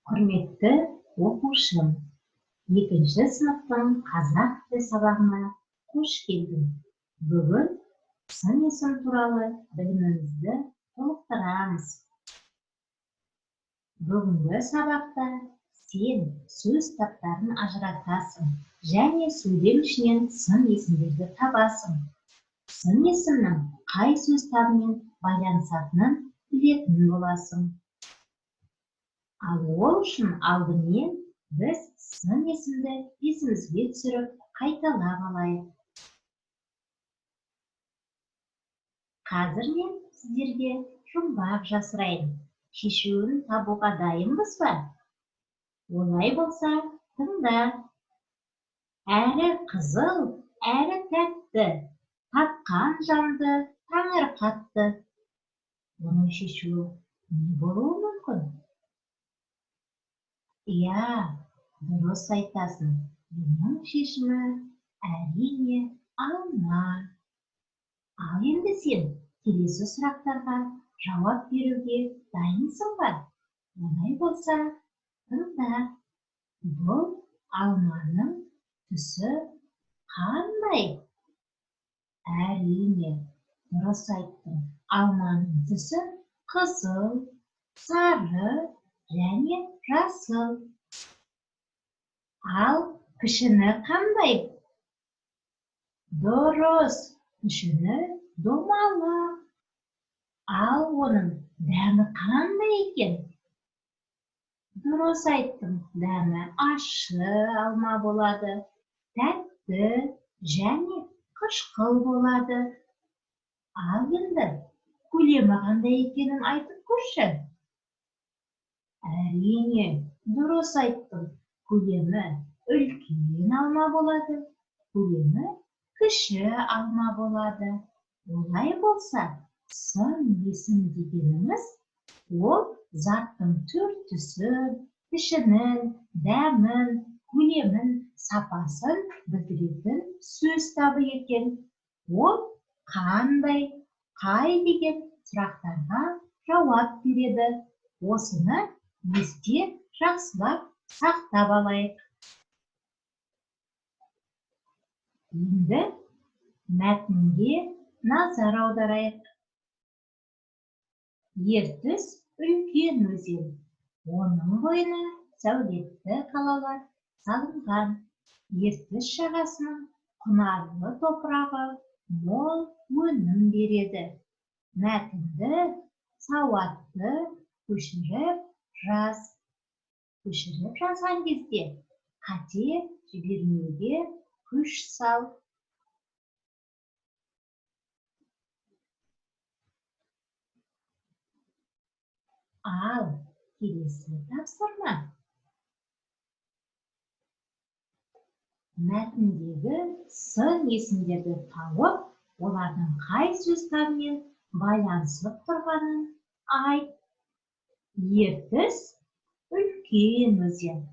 Құрметті оқушым, екінші сыныптың қазақ тілі сабағына қош келдің. Бүгін сын есім туралы білімімізді толықтырамыз. Бүгінгі сабақта сен сөз таптарын ажыратасың және сөйлем ішінен сын есімдерді табасың. Сын есімнің қай сөз табымен байланысатынын білетін боласың. Ал ол үшін алдымен біз сын есімді есімізге түсіріп қайталап алайық. Қазір мен сіздерге жұмбақ жасырайын. Шешуін табуға дайынбыз ба? Олай болса, тыңда. Әрі қызыл, әрі тәтті, тапқан жанды таңырқатты. Оның шешуі не болуы мүмкін? Иә, дұрыс айтасың. Бұның шешімі әрине алма. Ал енді сен келесі сұрақтарға жауап беруге дайынсың ба? Олай болса, тыңда. Бұл алманың түсі қандай? Әрине, дұрыс айттың. Алманың түсі қызыл, сары және жасыл. Ал пішіні қандай? Дұрыс, пішіні домалақ. Ал оның дәмі қандай екен? Дұрыс айттың, дәмі ащы алма болады, тәтті және қышқыл болады. Ал енді көлемі қандай екенін айтып көрші. Әрине, дұрыс айттың. Көлемі үлкен алма болады, көлемі кіші алма болады. Олай болса, сын есім дегеніміз ол заттың түр-түсін, пішінін, дәмін, көлемін, сапасын білдіретін сөз табы екен. Ол қандай, қай деген сұрақтарға жауап береді. Осыны есте жақсылап сақтап алайық. Енді мәтінге назар аударайық. Ертіс үлкен өзен. Оның бойына сәулетті қалалар салынған. Ертіс жағасының құнарлы топырағы мол өнім береді. Мәтінді сауатты көшіріп жаз. Көшіріп жазған кезде қате жібермеуге күш сал. Ал келесі тапсырма. Мәтіндегі сын есімдерді тауып, олардың қай сөз табымен байланысып тұрғанын айт. Ертіс үлкен өзен.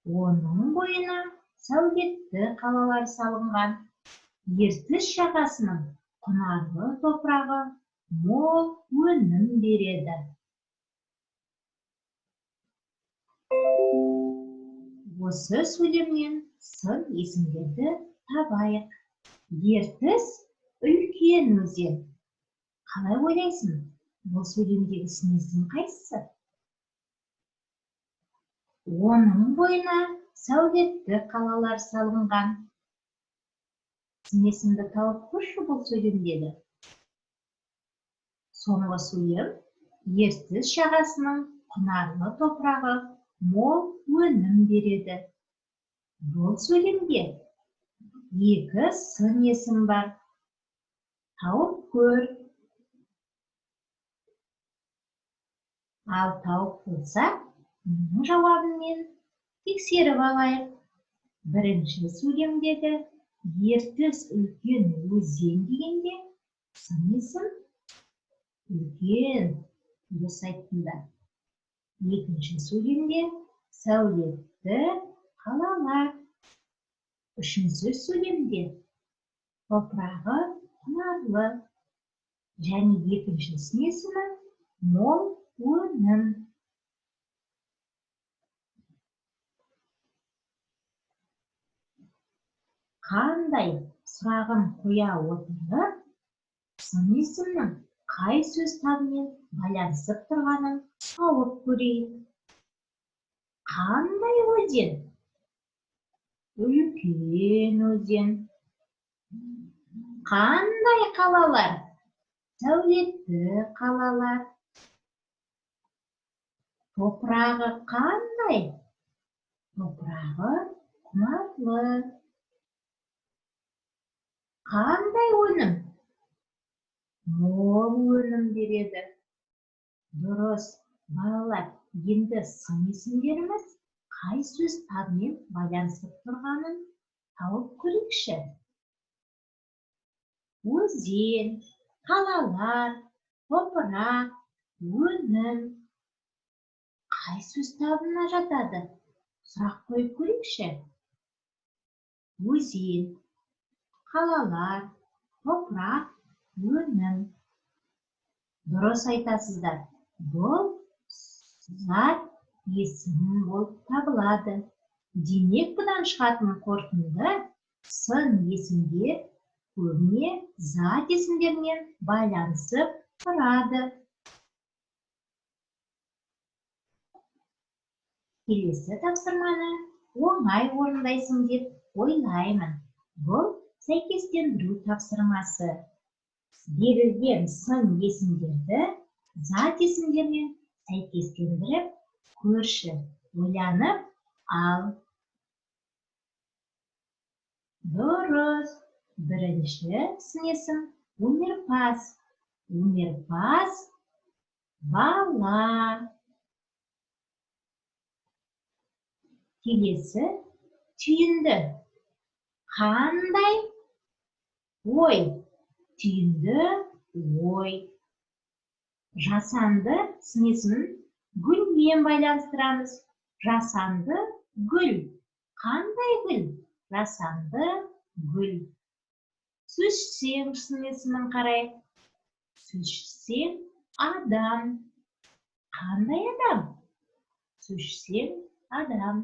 Оның бойына сәулетті қалалар салынған. Ертіс жағасының құнарлы топырағы мол өнім береді. Осы сөйлемнен сын есімдерді табайық. Ертіс үлкен өзен. Қалай ойлайсың, бұл сөйлемдегі сын есім қайсысы? Оның бойына сәулетті қалалар салынған. Сын есімді тауып көрші бұл сөйлемдегі. Соңғы сөйлем Ертіс жағасының құнарлы топырағы мол өнім береді. Бұл сөйлемде екі сын есім бар. Тауып көр. Ал тауып болса, мұның жауабын мен тексеріп алайық. Бірінші сөйлемдегі Ертіс үлкен өзен дегенде сын есім үлкен, дұрыс айттыңдар. Екінші сөйлемде сәулетті қалалар. Үшінші сөйлемде топырағы құнарлы. Және екінші сын есімі мол өнім. Қандай сұрағын қоя отырып, сын есімнің қай сөз табымен байланысып тұрғанын тауып көрейік. Қандай өзен? Үлкен өзен. Қандай қалалар? Сәулетті қалалар. Топырағы қандай? Топырағы құнарлы. Қандай өнім? Мол өнім береді. Дұрыс, балалар, енді сын есімдеріміз қай сөз табымен байланысып тұрғанын тауып көрейікші. Өзен, қалалар, топырақ, өнім қай сөз табына жатады? Сұрақ қойып көрейікші. Өзен, қалалар, топырақ, өнім. Дұрыс айтасыздар. Бұл зат есім болып табылады. Демек, бұдан шығатын қорытынды сын есімдер көбіне зат есімдермен байланысып тұрады. Келесі тапсырманы оңай орындайсың деп ойлаймын. Бұл сәйкестендіру тапсырмасы. Берілген сын есімдерді зат есімдермен сәйкестендіріп көрші, ойланып ал. Дұрыс. Бірінші сын есім өнерпаз. Өнерпаз бала. Келесі түйінді. Қандай ой? Түйінді ой. Жасанды сын есімін гүлмен байланыстырамыз. Жасанды гүл. Қандай гүл? Жасанды гүл. Сөзшең сын есімін қарайық. Сөзшең адам. Қандай адам? Сөзшең адам.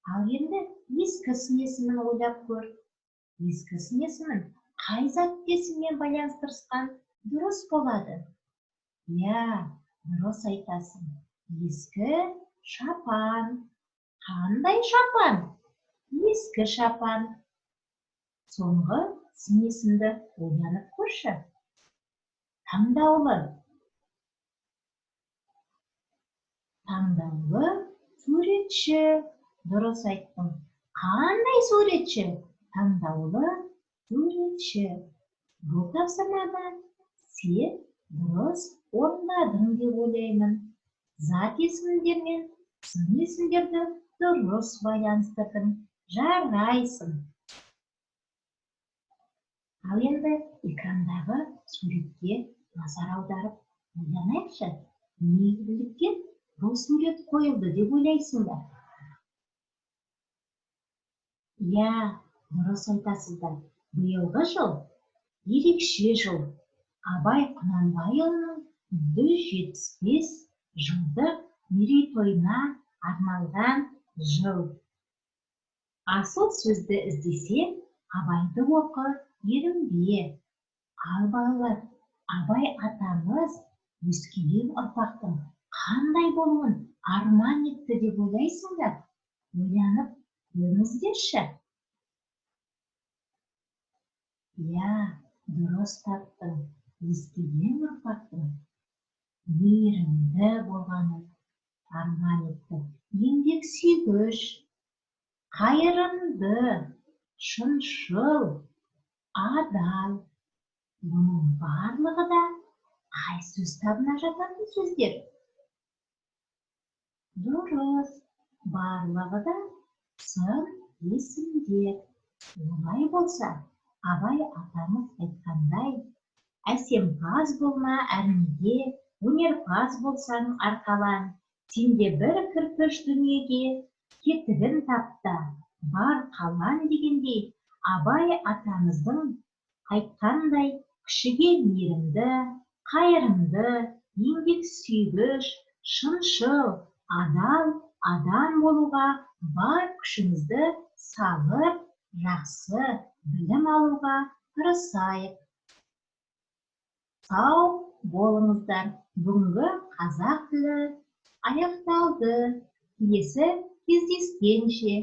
Ал енді ескі сын есімін ойлап көр. Ескі сын есімін қай зат есіммен байланыстырсаң дұрыс болады? Иә, дұрыс айтасың. Ескі шапан. Қандай шапан? Ескі шапан. Соңғы сын есімді ойланып көрші. Таңдаулы. Таңдаулы суретші. Дұрыс айттың. Қандай суретші? Таңдаулы суретші. Бұл тапсырмада сен дұрыс орындадың деп ойлаймын. Зат есімдер мен сын есімдерді дұрыс байланыстырдың. Жарайсың. Ал енді экрандағы суретке назар аударып ойланайықшы. Неліктен бұл сурет қойылды деп ойлайсыңдар? Иә, дұрыс айтасыздар. Биылғы жыл ерекше жыл. Абай Құнанбайұлының 175 жылдық мерейтойына арналған жыл. Асыл сөзді іздесең, Абайды оқы, ерінбе. Ал балалар, Абай атамыз өскелең ұрпақтың қандай болуын арман етті деп ойлайсыңдар? Ойланып көріңіздерші. Иә, дұрыс таптың. Өскелең ұрпақтың мейірімді болғанын арман етті. Еңбексүйгіш, қайырымды, шыншыл, адал. Бұның барлығы да қай сөз табына жататын сөздер? Дұрыс, барлығы да сын есімдер. Олай болса, Абай атамыз айтқандай, әсемпаз болма әрнеге, өнерпаз болсаң арқалан, сенде бір кірпіш дүниеге, кетігін тапта, бар қалан дегендей, Абай атамыздың айтқандай кішіге мейірімді, қайырымды, еңбексүйгіш, шыншыл, адал адам болуға бар күшімізді салып, Жақсы білім алуға тырысайық. Сау болыңыздар. Бүгінгі қазақ тілі аяқталды. Келесі кездескенше.